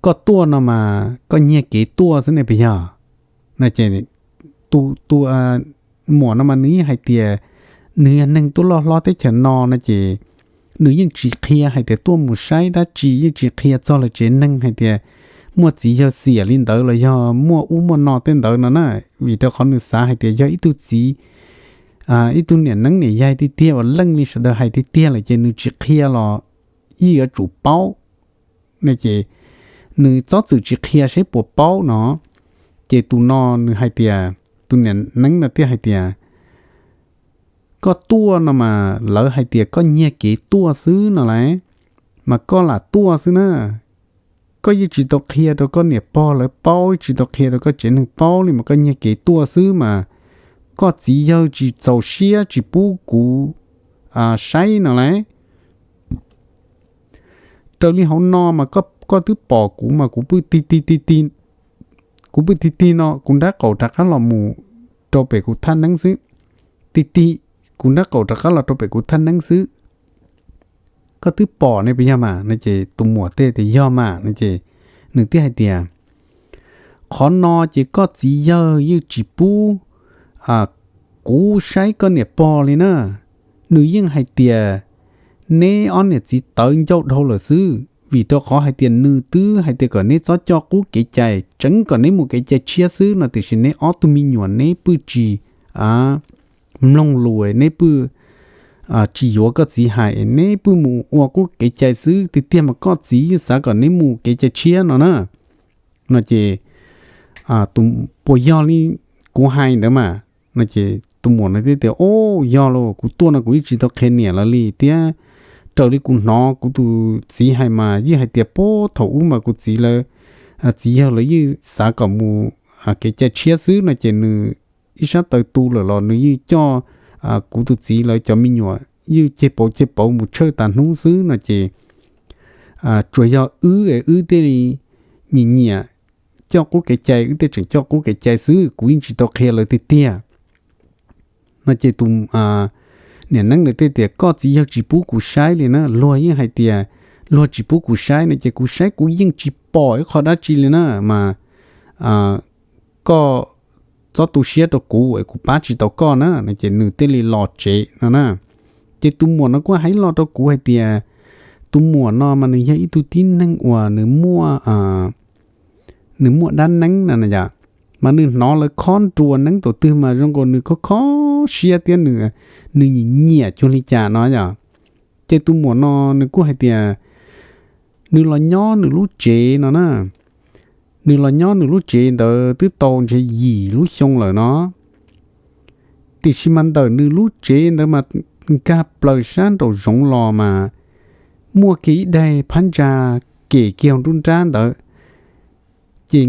koj tuaj no mas koj nyiag kev tuaj xwb ne puas yog? No ces tus muam no mas nws yeej hais tias nws yog neeg tuaj loj hlob teb chaws no no ces nws yeej tsis qhia hais tias tuaj mus saib dab tsi, yeej tsis qhia txog lawv tsev neeg hais tias muaj txiv yawg xiam li ntawd los yog muaj ub muaj no tej ntawd no na. Vim rau qhov nws xav hais tias yog ib tug txiv, ib tug niam neeb niam yaig tiag tiag uas leej li sawv daws hais tiag tiag lawm ces nws tsis qhia los yeej yuav tsum paub no ces nws txhob txwm tsis qhia seb puas paub no. Ces tus no nws hais tias, tus niam neeb no thiaj hais tias, Koj tuaj no mas lawv hais tias koj nyiag kev tuaj xwb no lauj, mas koj lam tuaj xwb na. Koj yeej tsis tau qhia rau koj niam pog lawv paub, yeej tsis tau qhia rau koj tsev neeg paub li mas koj nyiag kev tuaj xwb mas koj txiv yawg tsis txaus siab tsis pub kuv saib no lauj. Raws li hauv no mas koj twb pom kuv mas kuv pw tig tig tig tig, kuv pw tig tig no kuv nrab qaum rov qab los mus rau pem kuv thaj neeb xwb. Tig tig, kuv nrab qaum rov qab los rau pem kuv thaj neeb xwb. Koj twb pom ne puas yog mas? No ces tus muam teb tias, Yog mas. No ces nws thiaj hais tias, Qhov no ces koj txiv yawg yeej tsis pub kuv saib koj niam pog li na. Nws yeej hais tias neb ob niam txiv tawv ncauj dhau lawm xwb, vim rau qhov hais tias nws twb hais tias kom neb txhob coj qub kev cai, tseev kom neb mus kev cai tshiab xwb no, tiam sis neb ob tug me nyuam neb pw tsis mloog lus, neb pw tsis yuav koj txiv hais, neb pw mus ua qub kev cai xwb. Tiag tiag mas koj txiv yeej xav kom neb mus kev cai tshiab no na. No ces, Puas yog li kuv hais ntawd mas? No ces tus muam no thiaj tias, O, yog los, kuv tuaj no kuv yeej tsis tau qhia niam lawv li thiab. Raws li kuv hnov kuv tus txiv hais mas yeej hais tias puag thaum ub mas kuv txiv lawv, txiv yawg lawv yeej xav kom mus kev cai tshiab xwb no ces nws ib sab taw tu lawm los nws yeej coj kuv tus txiv lawv cov me nyuam yeej ceg pauv ceg pauv mus tshawj tas hnub xwb no ces tsuas yog wb es wb thiaj li nyiam nyiam coj qub kev cai, wb thiaj tseem coj qub kev cai xwb, kuv yeej tsis tau qhia lawv tiag tiag. No ces tus niam neeb ntawd thiaj tias, Koj txiv yawg tsis pub kuv saib li na, luag yeej hais tias luag tsis pub kuv saib no ces kuv saib kuv yeej tsis pom ib qho dab tsi li na, mas koj txhob tu siab rau kuv es kuv pab tsis tau koj na. No ces nws thiaj li los tsev no na. Ces tus muam no kuj hais lo rau kuv hais tias tus muam no mas nws yog ib tug tib neeg uas nws muaj, nws muaj dab neeb no na yom, mas nws hnov lawv khob nruas neeb thaum twg mas zoo nkaus nws khob khob siab thiab nws, nws nyiam nyiam cuag li cas no yom. Ces tus muam no nws kuj hais tias nws los nyob nws lub tsev no na, nws los nyob nws lub tsev ntawd twb tau ntshe yim lub xyoo lawm no. Tiam sis mas ntawm nws lub tsev ntawd mas nkag plaws sab nraum zoov los mas muaj kiag ib daig phab ntsa kem kiag nruab nrab ntawd, ces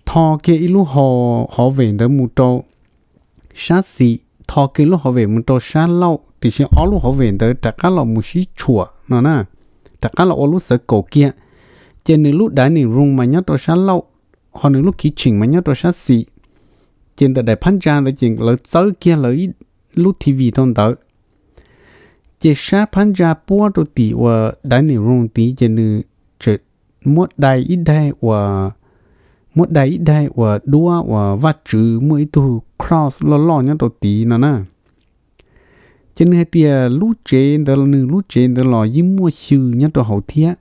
tho kiag ib lub hauv, hauv vem ntawd mus rau sab xis, tho kiag lub hauv vem mus rau sab laug, tiam sis ob lub hauv vem ntawd rov qab los mus sib tshuam no na, rov qab los ua lub xawv kaum kiag. Ces nws lub dining room mas nyob rau sab laug, ho nws lub kitchen mas nyob rau sab xis. Ces ntawm daim phab ntsa ntawd ces lawv txawb kiag lawv lub T V rau ntawd. Ces sab phab ntsa puab rau tim uas dining room tid ces nws tseem muab dai ib daig uas, muab dai ib daig uas duab uas Vajtswv muaj ib tug cross loj loj nyob rau tid no na. Ces nws hais tias lub tsev ntawd, nws lub tsev ntawd los yeej muaj xyw nyob rau hauv thiab,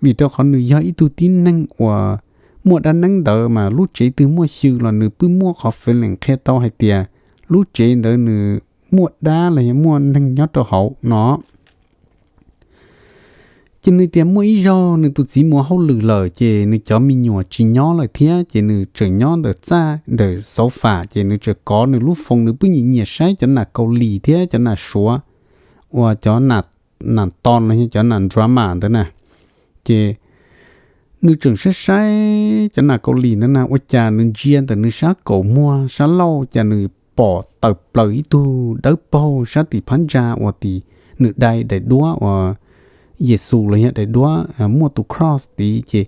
vim rau qhov nws yog ib tug tib neeg uas muaj dab neeb ntawd mas lub tsev twg muaj xyw los nws pheej muaj qhov feeling qhia tau hais tias lub tsev ntawd nws muaj dab los yog muaj neeg nyob rau hauv no. Ces nws tias muaj ib zaug nws tus txiv mus hauj lwm lawm ces nws cov me nyuam tsis nyob lawm thiab ces nws tseem nyob ntawm txaj ntawm sofa ces nws tseem kov nws lub foos, nws pheej nyiam nyiam saib cov nam Kaus Lim thiab cov nam Suav uas cov nam, nam tom los yog cov nam drama ntawd na. Ces nws tseem saib saib cov nam Kaus Lim ntawd na ua cas nws ntsia ntawm nws sab kaum muag sab laug cas nws pom tawm plaws ib tug dawb paug sab tim phab ntsa uas tim nws dai daim duab uas Yexus los yog daim duab muaj tus cross tid ces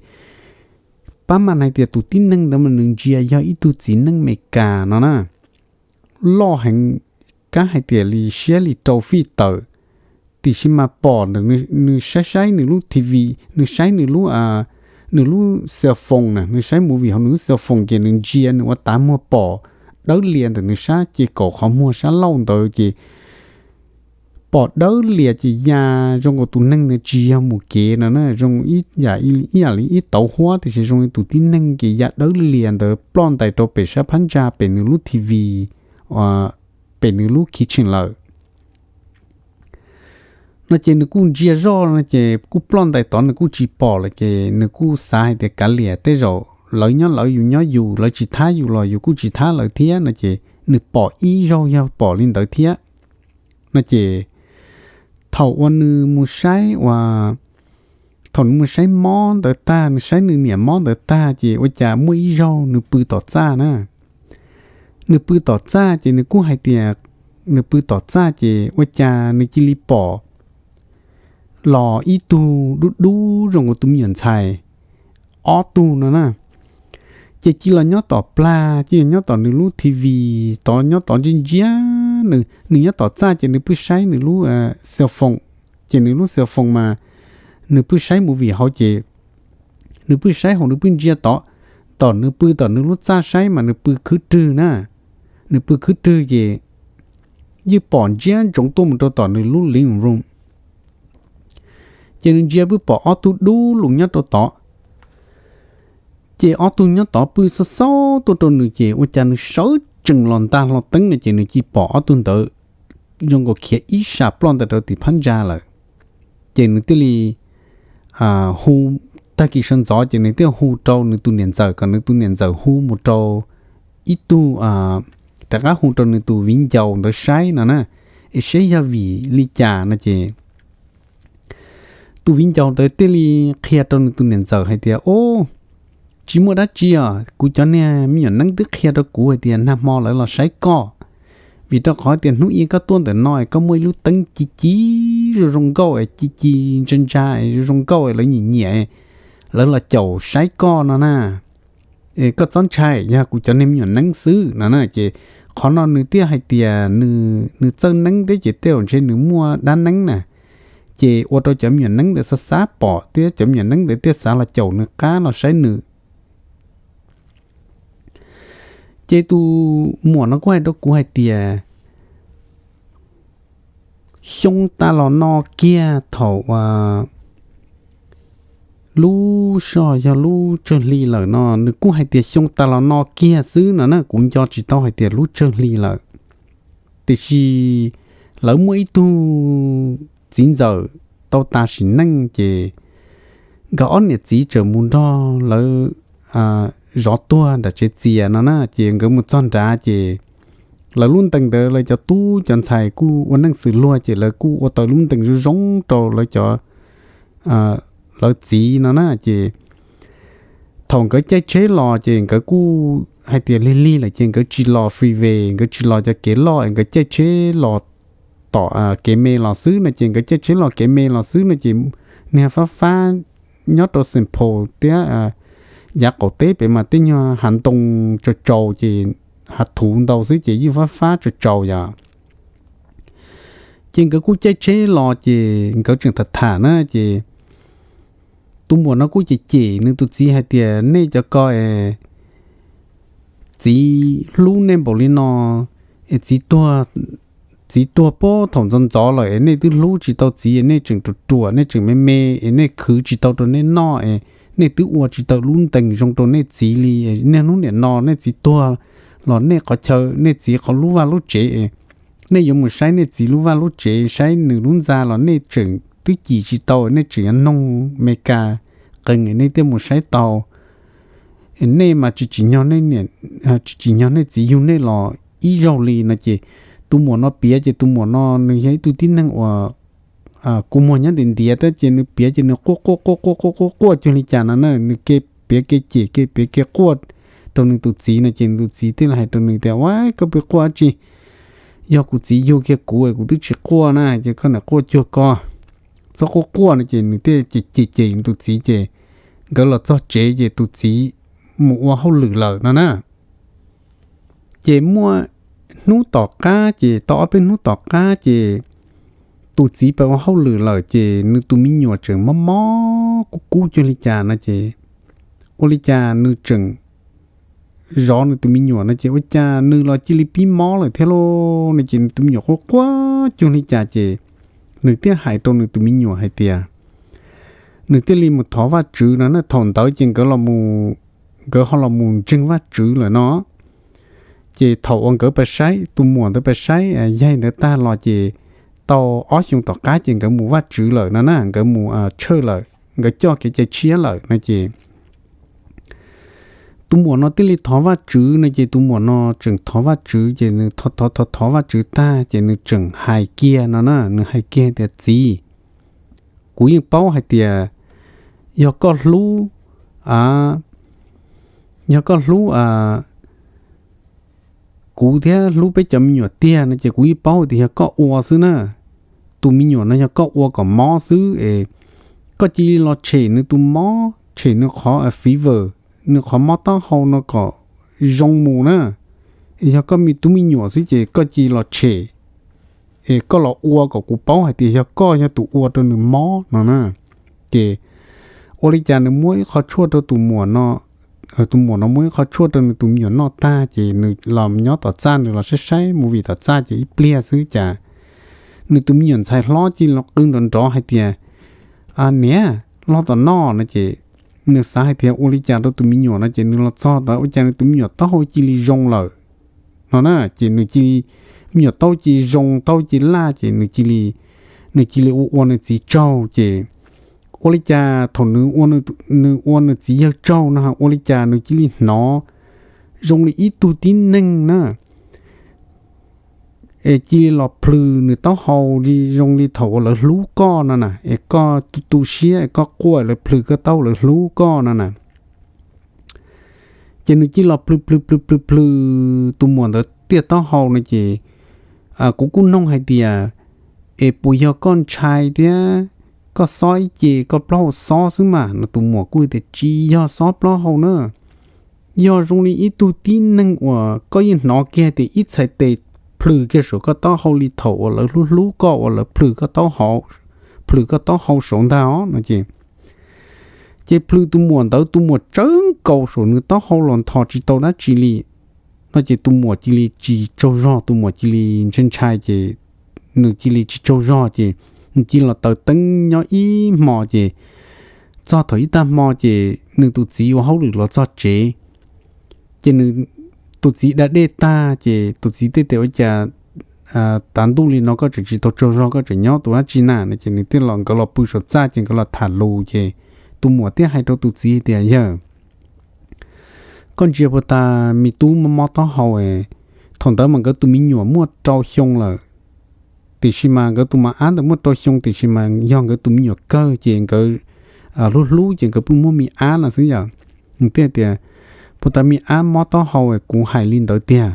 pab mam hais tias tus tib neeg ntawd mas nws ntsia yog ib tug txiv neej Amelikas no na, loj heev, kab hais tias li siab li rau fij tawm. Tiam sis mas pom ntawm nws saib saib nws lub T V, nws saib nws lub, nws lub cell phone na, nws saib movie hauv nws lub cell phone ces nws ntsia nws ua tav muag pom dawb lias ntawm nws sab ces kaum qhov muag sab laug ntawd ces pom dawb lias ces ya zoo nkaus tus neeg ntawd tsis yog mus kev no na, zoo ib yam li ib tauv huab tiam sis zoo li tus tib neeg ces ya dawb lias ntawd ploj ntais rau pem sab phab ntsa pem nws lub T V, pem nws lub kitchen lawm no ces nws kuj ntsia zoj no ces kuj ploj ntais tod nws kuj tsis pom lawm ces nws kuj xav hais tias kav liam tej zaum lawv nyob lawv yus nyob yus, lawv tsis thab yus los yus kuj tsis thab lawv thiab no ces nws pom ib zaug yog pom li ntawd thiab no ces thaum uas nws mus saib uas, thaum nws mus saib mob ntawd tag, nws saib nws niam mob ntawd tag ces ua cas muaj ib zaug nws pw tom txaj na. Nws pw tom txaj ces nws kuj hais tias, nws pw tom txaj ces ua cas nws cia li pom los ib tug dub dub zoo nkaus tus me nyuam ntxhais ob tug no na. Ces cia los nyob tom plag, cia los nyob tom nws lub T V, tod nyob tod ntsia ntsia, nws nyob tom txaj ces nws pheej saib nws lub cell phone, ces nws lub cell phone mas nws pheej saib movie hauv ces nws pheej saib hauv, nws pheej ntsia tod, tom nws pw tom nws lub txaj saib mas nws pw khwb rwg na, nws pw khwb rwg ces yeej pom ntsia ntsoov tuaj mus rau tom nws lub living room. Ces nws ntsia pheej pom ob tug dub lug nyob rau tod. Ces ob tug nyob tod pw xob xob tuaj rau nws ces ua cas nws sawv tsees los nta hlo teeb no ces nws cia li pom ob tug ntawd zoo nkaus khiav ib sab ploj ntais rau tim phab ntsa lawm. Ces nws thiaj li hu, tag kis sawv ntxov ces nws thiaj hu rau nws tus niam ntxawm kom nws tus niam ntxawm hu mus rau ib tug, rov qab hu rau nws tus viv ncaus ntawd saib no na, es saib yog vim li cas no ces tus viv ncaus ntawd thiaj li qhia rau nws tus niam ntxawm hais tias, Au, tsis muaj dab tsi os, kuv cov niag me nyuam neeb twb qhia rau kuv hais tias nag hmo lawv los saib koj, vim rau qhov tias hnub ib koj tuaj ntawm no es koj muaj ib lub teeb ci ci zoo zoo nkauj es ci ci ntsa ntsa zoo zoo nkauj es lawv nyiam nyiam, lawv los caum saib koj no na. Koj txhob ntshai, yog kuv cov niag me nyuam neeb xwb no na. Ces qhov no nws thiaj hais tias nws txawj neeb thiab ces tej zaum ntshe nws muaj dab neeb na, ces ua rau cov me nyuam neeb ntawd xav xav pom thiab cov me nyuam neeb ntawd thiaj xav los caum nws qab los saib nws. Ces tus muam no kuj hais rau kuv hais tias, xyoo tas los no kiag thaum lub sij hawm yog lub tsawg hli lawm no, nws kuj hais tias xyoo tas los no kiag xwb no na, kuv nco tsis tau hais tias lub tsawg hli lawm. Tiam sis lawv muaj ib tug txiv ntxawm tau tas sim neej ces nkawd ob niam txiv txawm mus nrog lawv zov tuag nram tsev txias no na. Ces nkawd mus txog nrad ces lawv lub ntees ntawd lawv cov tub cov ntxhais kuj ua neej xws luag ces lawv kuj ua tau lub ntees zoo zoo rau lawv cov lawv txiv no na. Ces thaum nkawd caij tsheb los ces nkawd kuj hais tias lig lig lawm ces nkawd tsis los freeway, nkawd tsis los cov kev loj, nkawd caij tsheb los tom kev me los xwb no. Ces nkawd caij tsheb los kev me los xwb no ces niag fab fab nyob rau Saint Paul thiab yav qaum teb pem mas tej nyuag hav ntoo tsaus tsaus ces hav thuv ntau xwb ces yeej fab fab tsaus tsaus yom. Ces nkawd kuj caij tsheb los ces nkawd tseem tham tham na ces tus muam no kuj cem cem nws tus txiv hais tias nej cov ko es txiv hlub nej npaum li no es txiv tuag, txiv tuag puag thaum ntxov ntxov lawm es nej twb hlub tsis tau txiv es nej tseem ruam ruam, nej tseem me me es nej khwv tsis tau rau nej noj es nej twb ua tsis tau lub ntees zoo rau nej txiv li. Niaj hnub niam no nej txiv tuag los nej qhov chaw, nej txiv qhov lub vaj lub tsev es nej yuav mus saib nej txiv lub vaj lub tsev, saib nws lub ntxa los nej tseem twb cim tsis tau, nej tseem yuav noog Meskas qees nej thiaj mus saib tau. Nej mas tsis tsim nyog nej txiv yug nej los ib zaug li no ces tus muam no piav ces tus muam no nws yog ib tug tib neeg uas kua muag nyob ntiav ntiav thiab ces nws piav ces nws quaj quaj quaj quaj quaj quaj quaj cuag li cas no na, nws ke piav ke cem ke piav ke quaj rau nws tus txiv no ces nws tus txiv thiaj li hais rau nws tias, Ua, koj pheej quaj dab tsi? Yog kuv txiv yug kiag kuv es kuv twb tsis quaj na, ces koj niam quaj cuag koj, txhob quaj quaj no ces nws thiaj cem cem cem nws tus txiv ces nkawd los txog tsev ces tus txiv mus ua hauj lwm lawm no na. Ces muaj hnub tom qab ces tau ob peb hnub tom qab ces tus txiv pheej ua hauj lwm lawm ces nws tus me nyuam tseem mob mob kub kub cuag li cas no ces ua li cas nws tseem zov nws tus me nyuam no ces ua cas nws los cia li pib mob lawm thiab lauj no ces nws tus me nyuam quaj quaj cuag li cas ces nws thiaj hais rau nws tus me nyuam hais tias, nws thiaj li mus thov Vajtswv no na. Thaum ntawd ces nkawd los, nkawd ho los mus ntseeg Vajtswv lawm no. Ces thaum uas nkawd pab saib, tus muam ntawd pab saib yaig ntawd tag los ces tau ob xyoo tom qab ces nkawd mus Vajtswv lawm no na, nkawd mus tshawj lawm, nkawd coj kev cai tshiab lawm no ces tus muam no thiaj li thov Vajtswv no ces tus muam no tseem thov Vajtswv ces nws thov thov thov thov Vajtswv tag ces nws tseem hais kiag no na, nws hais kiag tias, Txiv, kuv yeej paub hais tias yog koj hlub, yog koj hlub kuv thiab hlub peb cov me nyuam tiag no ces kuv yeej paub tias yog koj ua xwb na. Tus me nyuam no yog koj ua kom mob xwb es koj cia li los tshem nws tus mob, tshem nws qhov fever, nws qhov mob taub hau no kom zoo mus na. Es yog koj me tub me nyuam xwb ces koj cia li los tshem es koj los ua kom kuv paub hais tias yog koj yog tus ua rau nws mob no na. Ces ua li cas nws muab ib qho tshuaj rau tus muam no, tus muam no muab ib qho tshuaj rau nws tus me nyuam noj tag ces nws los nyob tom txaj, nws los saib saib movie tom txaj ces ib pliag xwb cas nws tus me nyuam ntxhais hlob cia li los qw nrov nrov hais tias, Niam, los tom noj no ces nws xav hais tias ua li cas rau tus me nyuam no ces nws los txog ntawd ua cas nws tus me nyuam taub hau cia li zoo lawm no na. Ces nws cia li, me nyuam taub cia li zoo, taub cia li laj ces nws cia li, nws cia li ua ua nws txiv tsaug ces ua li cas thaum nws ua nws txiv yawg tsaug no ua li cas nws cia li hnov zoo li ib tug tib neeg na, es cia li los plhws nws taub hau li zoo li thaum uas lawv hlub koj no na, es koj tu tu siab es koj quaj lawv plhws koj taub hau lawv hlub koj no na. Ces nws cia li los plhws plhws plhws plhws plhws tus muam ntawd tiaj taub hau no ces kuv kuj noog hais tias, Es puas yog koj ntshai thiab koj xob ib ce koj plaub hau xob xwb mas no? Tus muam kuj tias, Tsis yog xob plaub hau na, yog zoo li ib tug tib neeg uas koj yeej hnov kiag tias ib txhais tes plhws kiag saum koj taub hau li thaum uas lawv hlub hlub koj uas lawv plhws koj taub hau, plhws koj taub hau saud ntag os no ces ces plhws tus muam ntawd, tus muam tsawv nkaus saum nws taub hau los nthos tsis tau dab tsi li no ces tus muam cia li tsis tsaug zog, tus muam cia li ntshai ntshai ces nws cia li tsis tsaug zog ces nws cia li los taws teeb nyob ib hmo ces txog thaum ib tag hmo ces nws tus txiv ua hauj lwm los txog tsev ces nws tus txiv da dej tag ces tus txiv thiaj tias, Ua cas tav ntuj li no koj tseem tsis tau tsaug zog, koj tseem nyob ua dab tsi na? No ces nws thiaj los, nkawd los pw saum txaj ces nkawd los tham lus ces tus muam thiaj hais rau tus txiv tias, Yawg, koj ntsia puas tas me tub mob mob taub hau, thaum ntawd mas nkawd tus me nyuam muaj rau xyoo lawm, tiam sis mas nkawd tus mos ab ntawd muaj rau xyoo tiam sis mas yog nkawd tus me nyuam kawg ces nkawd hlub hlub ces nkawd pheej muab me ab no xwb yom. Nws thiaj tias, Puas tas me ab mob taub hau es kuv hais li ntawd tiag,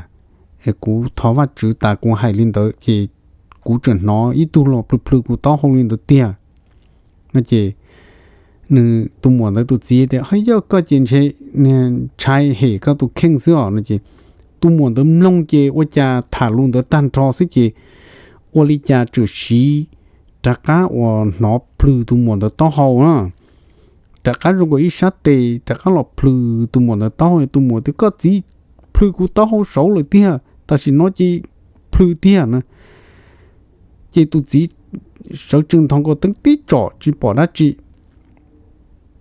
es kuv thov Vajtswv tas kuv hais li ntawd ces kuv tseem hnov ib tug los plhws plhws kuv taub hau li ntawd tiag. No ces nws tus muam ntawd tus txiv tias, Haj yog koj ces ntshe ntshai hem koj tus kheej xwb os. No ces tus muam ntawd mloog ces ua cas tham lus ntawd tag nrho xwb ces ua li cas tseem siv rov qab uas hnov plhws tus muam ntawd taub hau na. Rov qab zoo nkaus ib sab tes rov qab los plhws tus muam ntawd taub hau. Tus muam tias, Koj txiv plhws kuv taub hau saud lawm tiag, tam sim no ces plhws tiag na. Ces tus txiv sawv tsees nthos nkaus teeb tib tsom tsis pom dab tsi.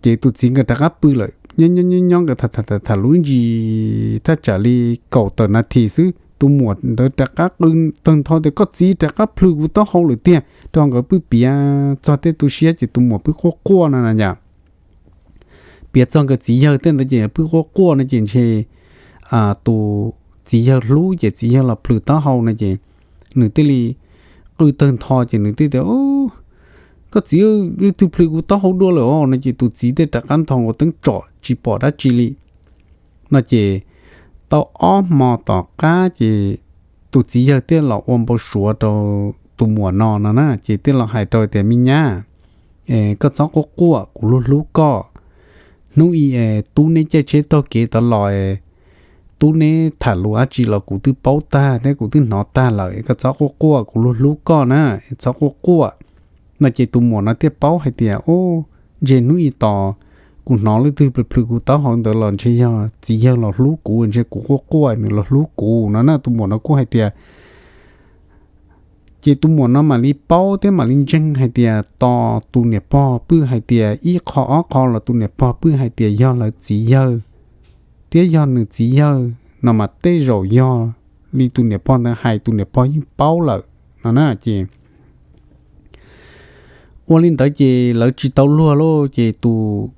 Ces tus txiv nkawd rov qab pw lawm, nyob nyob nkawd tham tham lus ib ntsis thaj tsam li kaum tawm nas this xwb, tus muam ntawd rov qab qw tawg ntho tias, Koj txiv rov qab plhws kuv taub hau lawm tiag. Rau nkawd pw piav txog tej tu siab ces tus muam pw quaj quaj no na yom. Piav txog nkawd txiv yawg tej ntawd ces pw quaj quaj no ces ntshe tus txiv yawg hlub ces txiv yawg los plhws taub hau no ces nws thiaj li qw tawg ntho ces nws thiaj tias, Koj txiv, leej twg plhws kuv taub hau dua lawm os? No ces tus txiv thiaj rov qab nthos nkaus teeb tsom tsis pom dab tsi li. No ces tau ob hmo tom qab ces tus txiv yawg thiaj los ua npau suav rau tus muam no no na ces thiaj los hais rau tias, Me nyab, koj txhob quaj quaj, kuv hlub hlub koj. Hnub i tub neb caij tsheb taug kev tod los, tub neb tham lus dab tsi los kuv twb paub tag thiab kuv twb hnov tag lawm, koj txhob quaj quaj, kuv hlub hlub koj na, txhob quaj quaj. No ces tus muam no thiaj paub hais tias, Ub, ntshe hnub i tos kuv hnov leej twg plhws plhws kuv taub hau ntawd los ntshe yog txiv yawg los hlub kuv, ntshe kuv quaj quaj nws los hlub kuv no na. Tus muam no kuj hais tias, ces tus muam no mam li paub thiab mam li ntseeg hais tias tos tus niam pog pw hais tias ib qho ob qho los tus niam pog pw hais tias yog lawv txiv yawg thiab yog nws txiv yawg no mas tej zaum yog li tus niam pog ntawd hais, tus niam pog yeej paub lawm no na. Ces ua li ntawd ces lawv tsis tau luag lauj, ces tus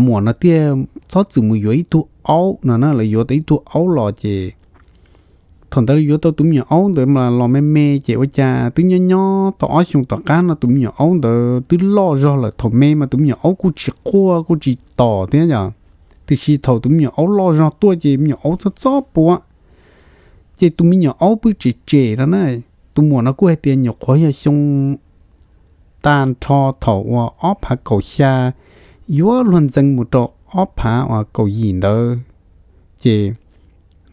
muam no thiaj txhob txwm mus yuav ib tug aub no na. Lawv yuav tau ib tug aub los ces thaum ntawd lawv yuav tau tus me nyuam aub ntawd mas los me me ces ua cas twb nyob nyob tau ob xyoos tom qab no tus me nyuam aub ntawd twb loj zog lawm. Thaum me mas tus me nyuam aub kuj tsis quaj kuj tsis tom thiab yom, tiam sis thaum tus me nyuam aub loj zog tuaj ces me nyuam aub txhob txhob puav, ces tus me nyuam aub pw tsem tsem no na. Tus muam no kuj hais tias nyuam qhuav yog xyoo tag nrho thaum uas ob phav kaum xya yuav luag ntxees mus rau ob phav uas kaum yim ntawd, ces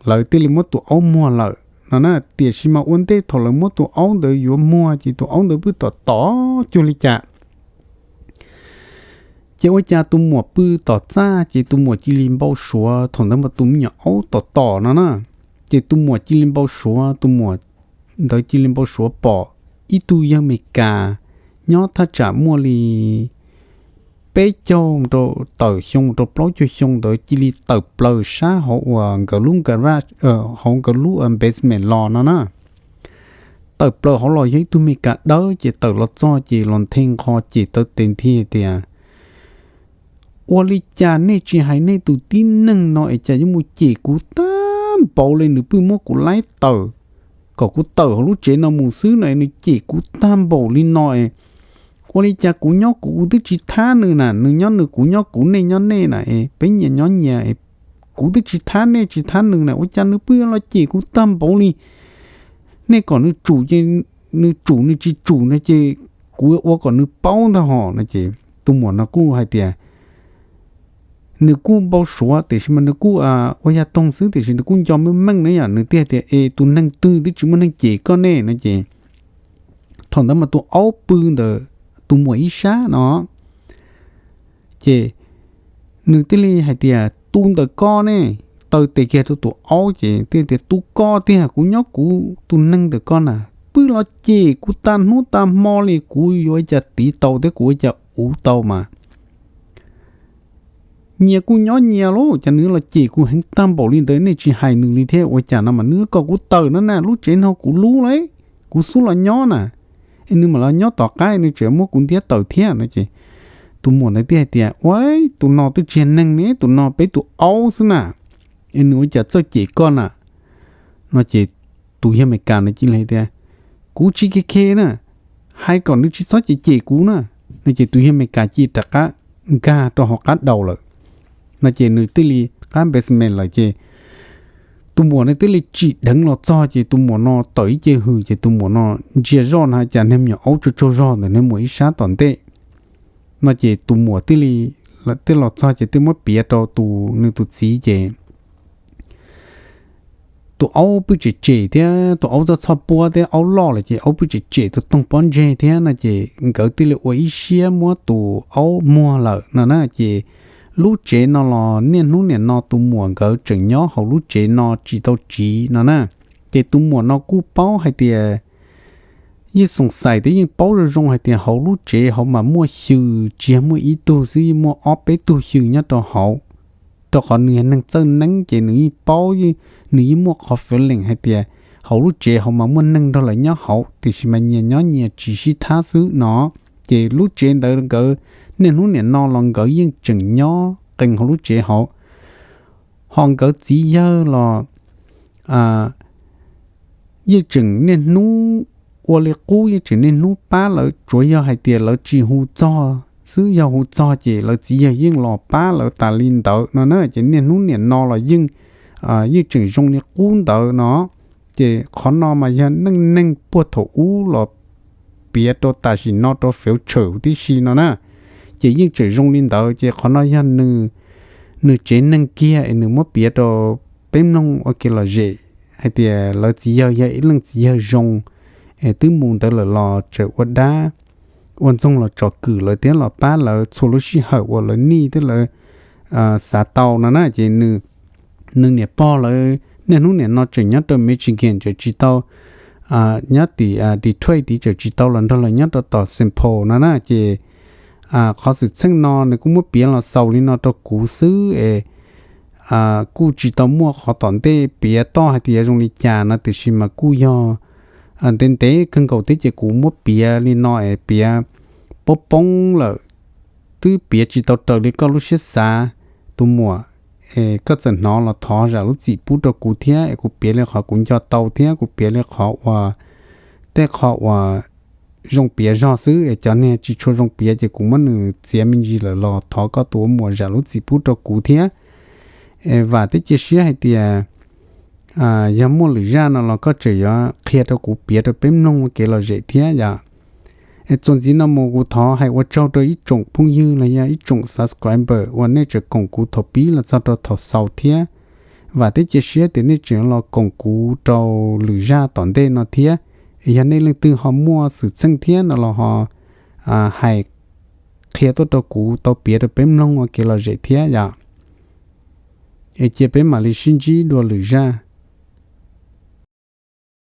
lawv thiaj li muab tus aub muag lawm no na. Tiam sis mas ua ntej thaum lawv muab tus aub ntawd yuav muag ces tus aub ntawd pw tom tom cuag li cas. Ces ua cas tus muam pw tom txaj ces tus muam cia li npau suav, thaum ntawd mas tus me nyuam aub tom tom no na, ces tus muam cia li npau suav, tus muam ntawd cia li npau suav pom ib tug yawg Amelikas nyob thaj tsam muaj li peb caug rau tawm xyoo rau plaub caug xyoo ntawd cia li tawm plaws sab hauv uas nkawd lub garage, hauv nkawd lub basement los no na. Tawm plaws hauv los yog ib tug Amelikas dawb ces tawm los txog ces los nthe nqho ces taw tes nthi tias, Ua li cas nej tsis hais nej tus tib neeg no es cas yuav mus cem kuv tag npaum li? Nws pheej muab kuv laib tawm kom kuv tawm hauv lub tsev no mus xwb no, nws cem kuv tag npaum li no es ua li cas kuv nyob kuv, kuv twb tsis thab nws na, nws nyob nws, kuv nyob kuv, nej nyob nej na, es peb nyias nyob nyias, kuv twb tsis thab nej tsis thab nws na, ua cas nws pheej los cem kuv tag npaum li? Nej kom nws tsum ces nws tsum, nws tsis tsum no ces kuv ua kom nws paub ntag hos no. Ces tus muam no kuj hais tias nws kuj npau suav tiam sis mas nws kuj ua yag toog xwb tiam sis nws kuj nco meej meej na yom, nws thiaj tias, Es tus neeg twg twb tsis muaj neeg cem koj ne no ces thaum ntawd mas tus aub pw ntawm tus muam ib sab no. Ces nws thiaj li hais tias, Tus ntawm koj ne. Taw tes kiag rau tus aub ces thiaj tias, Tus koj tiag, kuv nyob kuv, tus neeg ntawm koj na, pheej los cem kuv tag hnub tag hmo li, kuv yuav ua cas tiv tau thiab kuv ua cas uv tau mas. Nyias kuj nyob nyias lauj, cas nws los cem kuv heev tag npaum li ntawd, nej tsis hais nws li thiab ua cas no mas nws kom kuv tawm no na, lub tsev no kuv lub lauj. kuv xub los nyob na, es nws mam los nyob tom qab nws tseem muab kuv ntiab tawm thiab no ces tus muam ntawd thiaj hais tias, Ua, tus no twb tsis yog neeg ne, tus no peb tus aub xwb na, es nws ua cas txawj cem koj na? No ces tus yawg Amelikas ntawd cia li hais tias, Kuv tsis ke khe na, hais kom nws tsis txhob cem cem kuv na. No ces tus yawg Amelikas cia li rov qab nkag rau hauv qab daus lawm. No ces nws thiaj li qab basement lawm ces tus muam no thiaj li tsim dheev los txog ces tus muam no tawm ib ce hws ces tus muam no ntsia zoj na cas niag me nyuam aub tsaug tsaug zog ntawm niag muam ib sab tom ntej. No ces tus muam thiaj li, thiaj los txog ces thiaj muab piav rau tus, nws tus txiv ces tus aub pheej tsem tsem thiab tus aub txob txhoj puab thiab aub loj lawm ces aub pheej tsem tsem tus toog pob ntseg thiab no ces nkawd thiaj li ua ib siab muab tus aub muag lawm no na ces lub tsev no los niaj hnub niam no tus muam nkawd tseem nyob hauv lub tsev no tsis tau tsiv no na. Ces tus muam no kuj paub hais tias, yeej xoom xais thiab yeej paub zoo zoo hais tias hauv lub tsev hauv mas muaj xyw, tsis yog muaj ib tug xwb, yeej muaj ob peb tug xyw nyob rau hauv. Rau qhov nws yog neeg txawj neeb ces nws yeej paub, nws yeej muaj qhov feeling hais tias hauv lub tsev hauv mas muaj neeg nrog lawv nyob hauv tiam sis mas nyias nyob nyias tsis sib thab xwb no. Ces lub tsev ntawd nkawd niaj hnub niam no los nkawd yeej tseem nyob qees hauv lub tsev hauv. Ho nkawd txiv yawg los yeej tseem niaj hnub ua li qub, yeej tseem niaj hnub pab lawv, tsuas yog hais tias lawv tsis hu txog xwb, yog hu txog ces lawv txiv yawg yeej los pab lawv tas li ntawd no na. Ces niaj hnub niam no los yeej, yeej tseem zoo li qub ntawd no. Ces qhov no mas yog neej neeg puag thaum ub los piav rau tam sim no rau fev tshawm huv tib si no na. Ces yeej tseem zoo li ntawd ces qhov no yog nws, nws tsev neeg kiag es nws muab piav rau peb mloog ua kev lom zem hais tias lawv txiv yawg yog ib leej txiv yawg zoo, es twb mus ntawd lawm los tseem ua dab ua ntxoog los tsom kwm lawv thiab los pab lawv txhua lub sij hawm uas lawv nij thiab lawv xav tau no na. Ces nws niam pog lawv niaj hnub niam no tseem nyob rau Michigan, tseem tsis tau, nyob tim Detroit tid, tseem tsis tau los nrog lawv nyob rau tom Saint Paul no na. Ces qhov xwm txheej no nws kuj muab piav los xaus li no rau kuv xwb es kuj tsis tau muaj qhov tom ntej piav toj hais tias zoo li cas no, tiam sis mas kuj yog ntev ntev kawg nkaus thiab ces kuv muab piav li no es piav poob poob lawm, twb piav tsis tau raws li koj lub siab xav, tus muam. Es koj txawm hnov los thov zam lub txim pub rau kuv thiab es kuv piav li qhov kuv nco tau thiab kuv piav li qhov uas, tej qhov uas zoo piav zog xwb es cov niag tsis tshua zoo piav ces kuv muab nws txiav me ntsis lawm los thov koj tus ua muam zam lub txim pub rau kuv thiab. Es vam thiab cia siab hais tias yog muaj lwm zaj no los koj tseem yuav qhia rau kuv piav rau peb mloog ua kev lom zem thiab yom. Es txuas ntxiv no mus kuv thov hais ua tsaug rau ib tsoom phooj ywg los yog ib tsoom subscriber uas nej tseem koom kuv thaum pib los txog rau thaum xaus thiab. Vam thiab cia siab tias nej tseem los koom kuv rau lwm zaj tom ntej no thiab. Es yog nej leej twg ho muaj xwm txheej thiab no los ho hais qhia tuaj rau kuv tau piav rau peb mloog ua kev lom zem thiab yom. Es cia peb mam li sib ntsib dua lwm zaj.